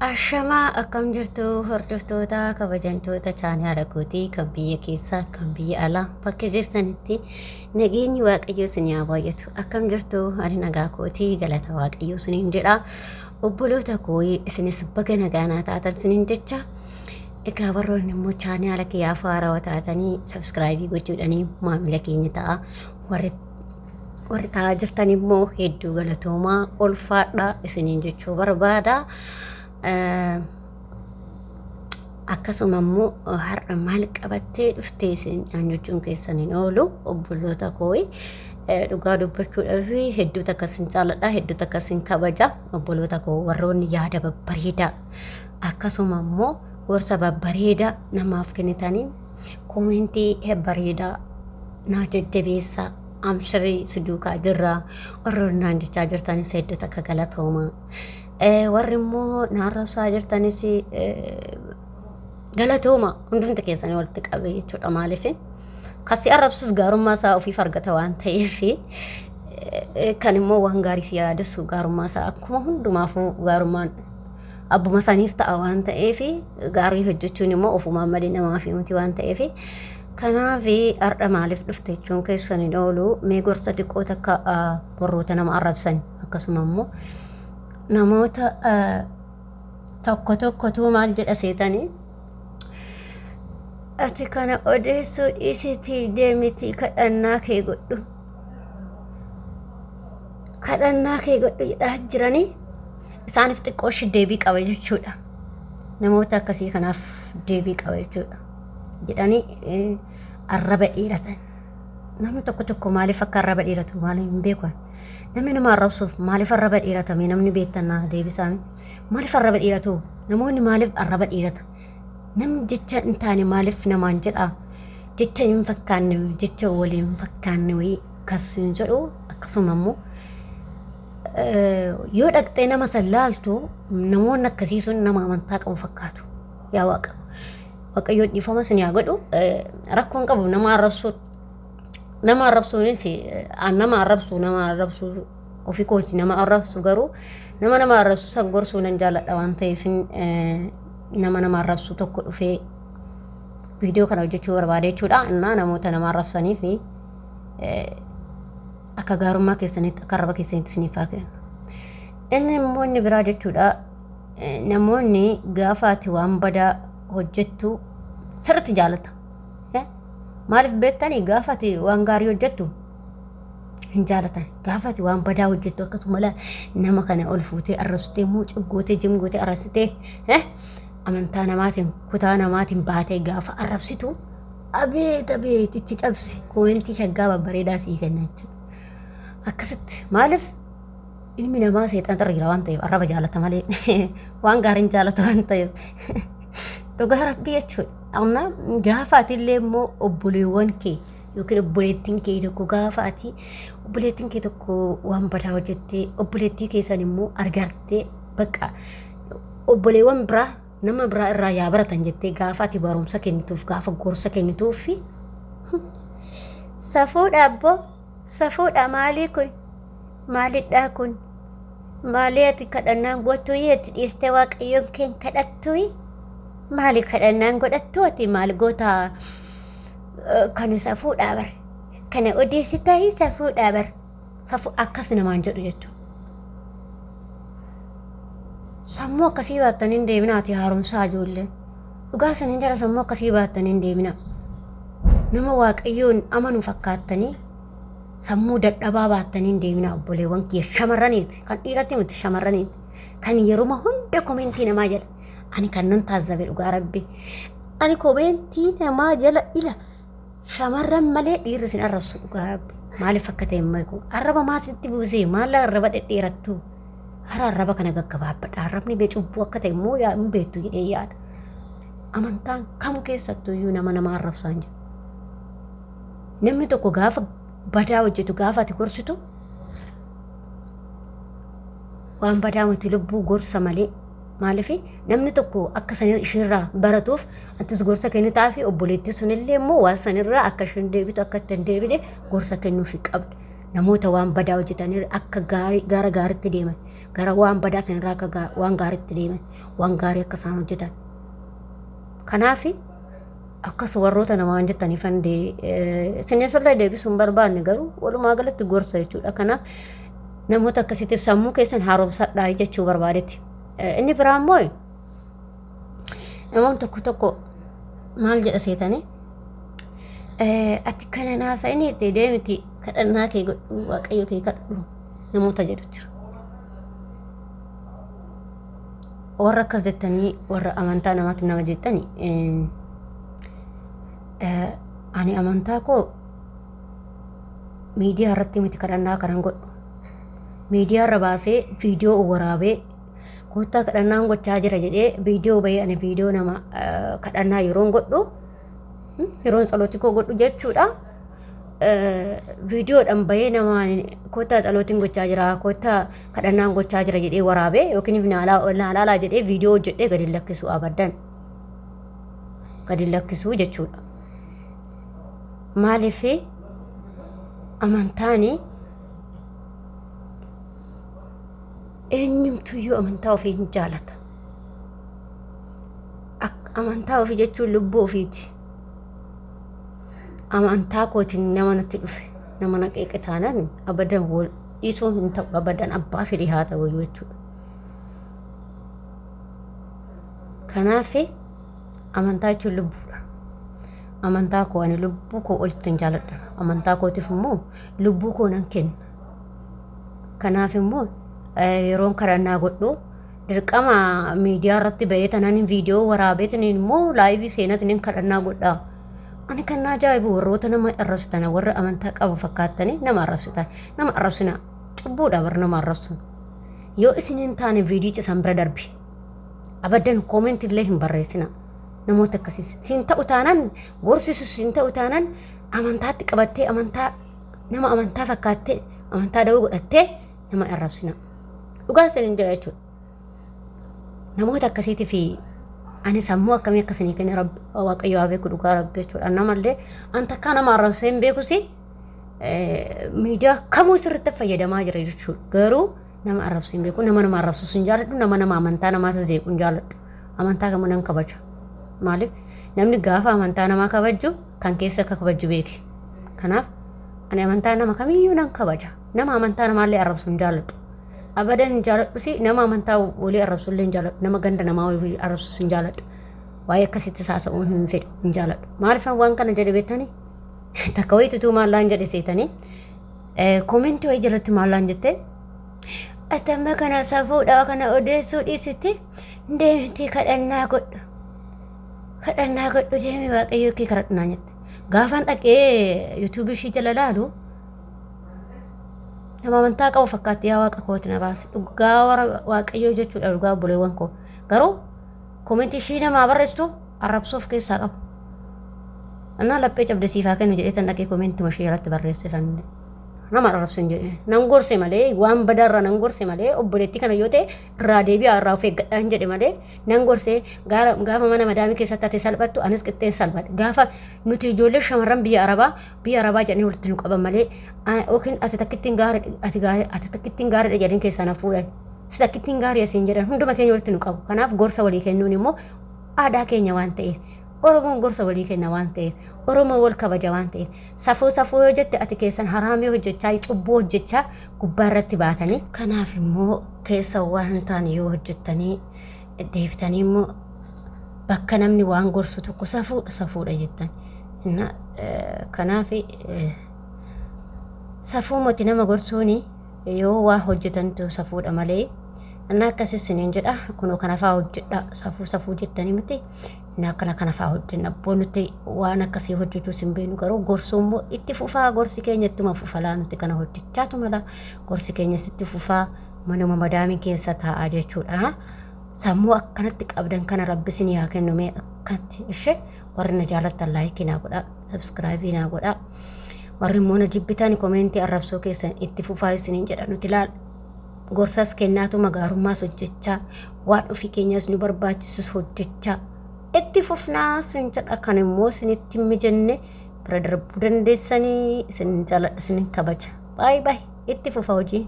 Ashamaa akkam jirtu hordoftoota kabajamtoota chaanaala kootii kan biyya keessaa kan biyya alaa bakka jirtanitti nageenyi waaqayyoo isin haa baay'atu. Akkam jirtu ani nagaa kootii galata waaqayyoo isiniin jedha. Obboloota koo isinis baga nagaa naa taatan isiniin jecha. Egaa warroonni immoo chaanaala kiyyaaf haarawaa taatanii sabskraayibii gochuudhanii maamila keenya ta'a. Warri warri ta'aa jirtan immoo hedduu galatoomaa ulfaadha isiniin jechuu barbaada. Akkasuma immoo har'a maal qabattee dhuftee isin jechuun keessan hin oolu obboloota koo dhugaa dubbachuudhaaf hedduu takka isin jaalladha hedduu takka isin kabaja obboloota koo warroonni yaada babbareedaa akkasuma immoo gorsa babbareedaa namaaf kennitanii koomentii bareedaa naa jajjabeessaa amshirii si duukaa jirra warroonni naan jechaa jirtanis hedduu takka galatooma warri immoo na arrabsaa jirtanis galatooma hundumti keessanii walitti qabee jechuudha maaliif kasi arrabsus gaarummaa isaa ofiif argata waan ta'eef kan immoo waan gaarii si yaadessu gaarummaa isaa akkuma hundumaafuu gaarummaan abbuma saniif ta'a waan ta'eef gaarii hojjechuun immoo ofumaan malee namaaf miti waan ta'eef kanaaf har'a maaliif dhufte jechuun keessan hin oolu mee gorsa xiqqoo takka warroota nama arrabsan akkasuma immoo namoota tokko tokkotu maal jedha seetanii ati kana odeessuu dhiisitii deemitii kadhannaa kee godhu kadhannaa kee godhu jedhaa jiranii isaaniif xiqqoo ishii deebii qaba jechuudha. Namoota akkasii kanaaf deebii qaba jechuudha. Jedhanii arraba dheeratan. Namni tokko tokko maaliif akka arraba dheeratu maaliif hin beeku. Namni nama arrabsuuf maaliif arraba dheeratame namni beektan naa deebisaame. Maaliif arraba dheeratu? Namoonni maaliif arraba dheeratu? Namni jecha hin taane maaliif namaan jedhaa? Jecha hin fakkaanne jecha waliin hin fakkaanne wayii kas hin jedhu akkasuma immoo yoo dhaqxee nama san laaltu namoonni akkasii sun nama amantaa qabu fakkaatu. Yaa Waaqa. Waaqayyoon dhiifama sin yaa godhu rakkoon qabu nama arrabsuu nama arrabsuunis nama arrabsuu nama arrabsuu ofii kooti nama arrabsu garuu nama nama arrabsu san gorsuu nan jaalladha waan ta'eef nama nama arrabsu tokko dhufee viidiyoo kana hojjechuu barbaade jechuudha. Innaa namoota nama arrabsanii fi akka gaarummaa keessanitti akka arraba keessanitti isiniif haa kennu. Inni immoo inni biraa jechuudha namoonni gaafa ati waan badaa hojjettu sirriitti jaalata. Maaliif beektanii gaafa ati waan gaarii hojjettu hin jaalatan. Gaafa ati waan badaa hojjettu akkasuma nama kana ol fuutee arrabsitee muucii gootee jim gootee arrabsitee amantaa namaatiin kutaa namaatiin baatee gaafa arrabsitu abeet abeet itti cabsi koomentii shaggaa babbareedaa sii kenna jechuudha. Akkasitti maaliif ilmi namaa seexan xirriira waan ta'eef arraba jaalata malee waan gaariin jaalatu waan ta'eef dhugaa rabbii jechuudha. Amma gaafa atillee immoo obboleewwan kee yookiin obboleettiin kee tokko gaafa ati obboleettiin kee tokko waan badaa hojjettee obboleettii keessan immoo argartee bakka obboleewwan biraa nama biraa irraa yaa baratan jettee gaafa ati barumsa kennituuf gaafa gorsa kennituuf safuudha abboo safuudha maalii kun maalidhaa kun maalii ati kadhannaan gootuu ati dhiistee waaqayyoon keen kadhattuu maali kadhannaan godhattuu ati maal gootaa kanu safuudhaa bar kana odeessitaa safuudhaa bar Safuu akkas namaan jedhu jechuudha. Sammuu akkasii baattanii hin deeminaati haaromsaa ijoollee. Dhugaa isiniin jala sammuu akkasii baattanii hin deeminaa. Nama waaqayyoon amanu fakkaattanii sammuu dadhabaa baattanii hin deeminaa obboleewwan kiyya shamarraniiti. Kan dhiiratti miti shamarraniiti. Kan yeruma hunda komentii namaa jala. Ani kan nan taazzabe dhugaa rabbi. Ani komentii namaa jala ila Shamarran malee dhiirri isin arrabsu dhugaa rabbi. Maaliif akka ta'e hin beeku. Arraba maa sitti buusee maal arraba dhedheerattu. Hara arraba kana gaggabaabbadha. Arrabni bee cubbuu akka ta'e immoo yaa hin beektu jedhee yaada. Amantaan kam keessattuu iyyuu nama nama arrabsaa hin jiru. Namni tokko gaafa badaa hojjetu gaafa ati gorsitu waan badaa miti lubbuu gorsa malee Maaliif namni tokko akka san isheerraa baratuuf atis gorsa kennitaa fi obboleettii sunillee immoo waan sanirraa akka isheen deebitu akka itti hin deebine gorsa kennuufi qabda. Namoota waan badaa hojjetan akka gaarii gara gaariitti deeman Gara waan badaa sanirraa akka waan gaariitti deeman, waan gaarii akka isaan hojjetan. Kanaaf akkas warroota namaan jettaniifan isiniifillee deebisuu hin barbaanne garuu walumaa galatti gorsa jechuudha. Kanaaf namoota akkasiitiif sammuu keessan haaromsadhaa jechuu barbaadetti. Inni biraa immoo namoonni tokko tokko maal jedha seetanii ati kana naasa'inii itti deemiti kadhannaa kee godhu waaqayyo kee kadhadhu namoota jedhu jira. Warra akkas jettanii warra amantaa namaatti nama jettani ani amantaa koo miidiyaa irratti miti kadhannaa kanan godhu. Miidiyaa irra baasee viidiyoo waraabee koottaa kadhannaan gochaa jira jedhee viidiyoo bahee ani viidiyoo nama kadhannaa yeroon godhu yeroon tsalootii koo godhu jechuudha. Viidiyoodhaan bahee namaan koottaa tsalootiin gochaa jira koottaa kadhannaan gochaa jira jedhee waraabee yookiin naa laalaa jedhee viidiyoo hojjedhee gadi lakkisu abaddan gadi lakkisuu jechuudha. Maaliif amantaani eenyumtuyyuu amantaa ofii hin jaalata. Amantaa ofii jechuun lubbuu ofiiti. Amantaa kootiin nama natti dhufe nama na qeeqe taanaan abadan wal dhiisuun hin ta'u abadan abbaa fedhe haa ta'u jechuudha. Kanaaf amantaa jechuun lubbuudha. Amantaa koo ani lubbuu koo olitti hin jaaladha. Amantaa kootiif immoo lubbuu koo nan kenna. Kanaaf immoo yeroon kadhannaa godhu dirqama miidiyaa irratti bahee tanan viidiyoo waraabeetiin immoo laayivii seenatiin kadhannaa godha. Ani kan na ajaa'ibu warroota nama arrabsitan warra amantaa qabu fakkaattanii nama arrabsitan nama arrabsina cubbuudha warra nama arrabsu. Yoo isin hin taane viidiyicha isaan bira darbi. Abaddan koomenti illee hin barreessina. Namoota akkasii siin ta'u taanaan gorsisu siin ta'u taanaan amantaatti qabattee amantaa nama amantaa fakkaattee amantaa dawoo godhattee nama arrabsina. Dhugaa isin jira jechuudha. Namoota akkasiitiif ani sammuu akkamii akka isinii kenne rabbi waaqayyo haa beeku dhugaa rabbi jechuudha. Namallee an takkaa nama arrabsee hin beekusi miidiyaa kamuu sirriitti fayyadamaa jira jechuudha. Garuu nama arrabsee hin beeku nama nama arrabsus hin jaalladhu nama nama amantaa namaas jeequ hin jaalladhu. Amantaa kamuu nan kabaja. Maaliif namni gaafa amantaa namaa kabaju kan keessa akka kabaju beeki. Kanaaf ani amantaa nama kamiyyuu nan kabaja. Nama amantaa namaallee arrabsu hin jaalladhu. Abadan hin jaaladhus nama amantaa walii arrabsu illee hin jaaladhu. Nama ganda namaa walii arrabsus hin jaaladhu. Waa'ee akkasitti saasa'uu hin fedhu hin jaaladhu. Maaliif waan kana jedhe beektanii? Takka wayitutuu maallaan jedhe seetanii? Koomentii wayii jalatti maallaan jette? Ati amma kana safuudha kana odeessuu dhiisitti deemtee kadhannaa godhu. Kadhannaa godhu deemi waaqayyoo kee kadhadhu naan jette. Gaafan dhaqee yuutuubii ishii jala laalu nama amantaa qabu fakkaatti yaa waaqa kooti na baase dhugaa warra waaqayyoo jechuudha dhugaa obboleewwan koo garuu komentii ishii namaa barreessitu arrabsoo of keessaa qaba. Annaa laphee cabde siif haa kennu jedhee tan dhaqee komentii ishee jalatti barreesse san nama arrabsu hin jedhe nan gorse malee waan badaarraa nan gorse malee obboleettii kana yoo ta'e irraa deebi'aa irraa of eeggadhaa hin jedhe malee nan gorse gaafa mana madaamii keessatti ati salphattu anis qixxeen salphadhe gaafa nuti ijoollee shamarran biyya arabaa biyya arabaa jedhanii walitti nu qaban malee yookiin ati takkittiin gaarii ati gaarii ati takkittiin gaariidha jedhanii keessaa na fuudhan si takkittiin gaarii asiin jedhan hunduma keenya walitti nu qabu kanaaf gorsa walii kennuun immoo aadaa keenya waan ta'eef Oromoon gorsa walii kenna waan ta'eef Oromoon wal kabaja waan ta'eef safuu safuu yoo jette ati keessan haraamii hojjechaa cubbuu hojjechaa gubbaa irratti baatanii kanaaf immoo keessa waan hin taane yoo hojjettanii deebitanii immoo bakka namni waan gorsu tokko safuudha safuudha jettan. Inna kanaaf safuu moti nama gorsuuni yoo waa hojjetantu safuudha malee inna akkasis isiniin jedha kunoo kana faa hojjedha safuu safuu jettanii miti inna akkana kana faa hojjenna abboo nuti waan akkasii hojjechuus hin beeknu garuu gorsuu immoo itti fufaa gorsi keenya ittuma fufalaa nuti kana hojjechaatu mala gorsi keenyas itti fufaa manuma madaamii keessa taa'aa jechuudha. Sammuu akkanatti qabdan kana rabbi isinii haa kennu mee akkatti ishee warri na jaalattan laayikii naa godhaa sabskraayibii naa godhaa warri immoo na jibbitan komeentii arrabsoo keessan itti fufaa isiniin jedha nuti laal gorsas kennaatuma gaarummaas hojjechaa waan ofii keenyas nu barbaachisus hojjechaa itti fufnaa isin jedha kan immoo isinitti hin mijanne bira darbuu dandeessanii isin jaaladha isin kabaja baay'ee baay'ee itti fufa hojii.